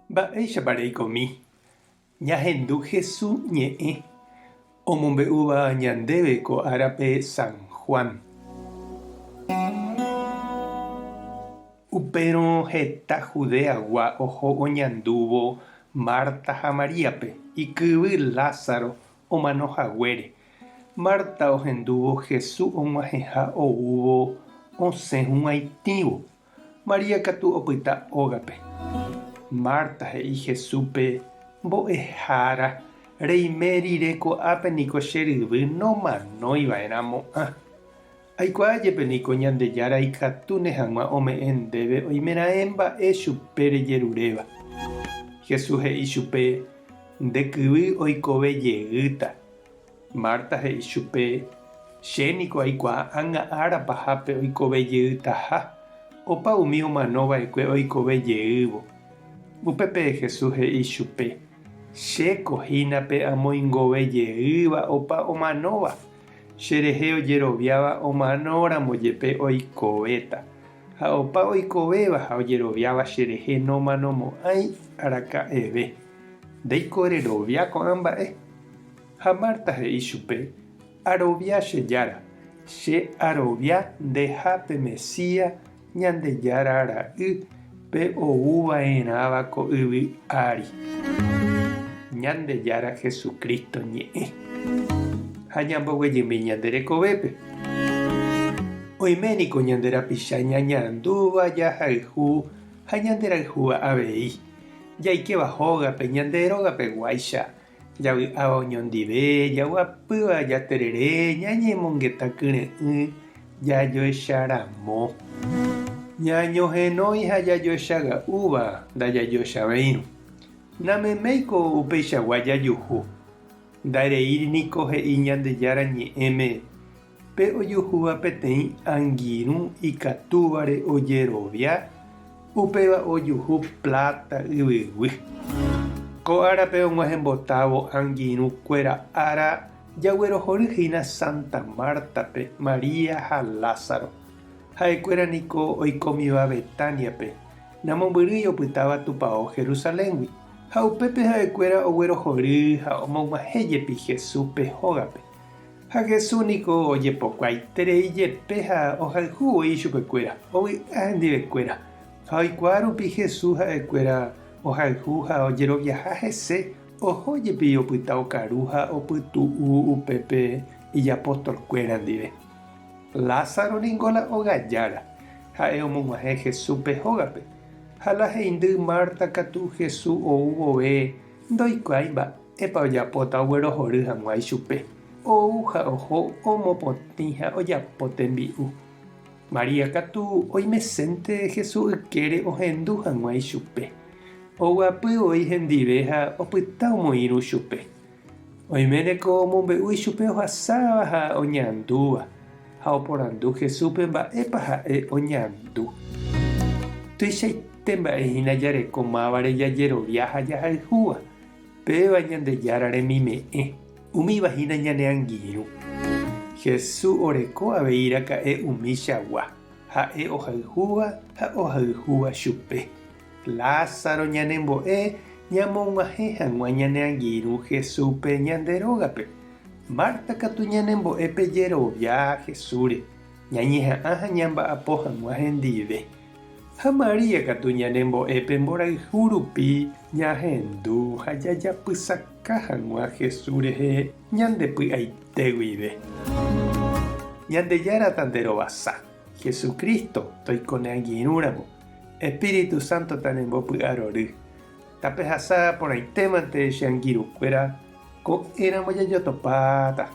Mba'éichapa reikomi ñahendu Hesu ñe'ẽ omombe'úva ñandéve ko árape San Juan. Upérõ heta Judeagua oho oñandúvo Marta ha Maríape, ikyvy Lázaro omano haguére. Marta ohendúvo Jesús og̃uahẽha oúvo osẽ hug̃uaitĩvo, María katu opyta ógape. Marta he'i Jesúspe, Mbo'ehára, reime rire ko'ápe niko che ryvy nomanói va'erã mo'ã. Aikuaa jepe niko Ñandejára ikatúne hag̃ua ome'ẽ ndéve oimeraẽ mba'e chupe rejeruréva. Jesús he'i chupe, Nde kyvy oikove jeýta. Marta he'i chupe, Che niko aikuaa ág̃a ára pahápe oikove jeytaha, opa umi omano va'ekue oikove jeývo. Upépe Jesús he'i chupe, Chéko hína pe amoingove jeýva opa omanóva. Che rehe ojeroviáva omanóramo jepe oikovéta, ha opa oikovéva ha ojeroviáva che rehe nomanomo'ãi araka'eve. Ndéiko rerovia ko'ã mba'e? Ha Marta he'i chupe, Arovia che Jára, che arovia ndeha pe Mesías, Ñandejára Ra'y, pe ou va'erãva ko yvy ári. Ñandejára Jesucristo ñe'ẽ. Ha ñamboguejymi ñande rekovépe. Oime niko ñande rapicha ñañandúva jahayhu ha ñanderayhúva avei, jaikéva hógape ñande rógapeguáicha, Javy'áva oñondive, jaguapýva jaterere, ñañemongeta kyre'ỹ jajoecharamo. Ñañohenói ha jajoechaga'úva ndajajoechavéirõ. Nameméiko upeichagua jajuhu. Ndareíri niko he'i Ñandejára Ñe'ẽme pe ojuhúva peteĩ angirũ ikatúvare ojerovia, upéva ojuhu pláta yvyguy. Ko árape og̃uahẽmbotávo angirũ kuéra ára jaguerohory hína Santa Marta-pe, María ha Lázaro. Ha'ekuéra niko oikómiva Betániape, namombyrýi opytáva tupao Jerusaléngui, ha upépe ha'ekuéra oguerohory ha omog̃uahẽ jepi Jesúspe hógape. Ha Jesús niko ojepokuaaiterei jepe ha ohayhu voi ichupekuéra, ovy'a hendivekuéra. Ha oikuaa rupi Jesús ha'ekuéra ohayhu ha ojeroviaha hese, oho jepi opyta okaru ha opytu'u upépe ijapostolkuéra ndive. Lázaro ningo la ogajára, ha'e omog̃uahẽ Jesúspe hógape. Ha la heindy Marta katu Jesús ou vove ndoikuaái mba'e. Mba'épa ojapóta oguerohory hag̃ua ichupe? Ou ha oho omopotĩ ha ojapo tembi'u. María katu oimesénte Jesús ykére ohendu hag̃ua ichupe. Oguapy voi hendive ha opyta omoĩrũ chupe. Oiméneko omombe'u ichupe ohasáva ha oñandúva, ha oporandu Jesúspe mba'épa ha'e oñandu. Tuichaite mba'e hína jareko mávare jajerovia ha jahayhúva. Péva Ñandejára remime'ẽ, umíva hína ñane angirũ. Jesús oreko avei raka'e umíchagua, ha'e ohayhúva ha ohayhúva chupe. Lázaro ñanembo'e ñamog̃uahẽ hag̃ua ñane angirũ Jesúspe ñande rógape. Marta katu ñanembo'e pe jerovia Jesúsre, ñañeha'ã ha ñamba'apo hag̃ua hendive. Ha María katu ñanembo'e pe mborayhu rupi ñahendu ha jajapysaka hag̃ua Jesús rehe ñande py'aite guive. Ñandejára tanderovasa, Jesucristo toiko ne angirũ ramo, Espíritu Santo tanembopy'arory. Tapehasa porãitémante che angirũkuéra, ko'ẽramo jajotopáta.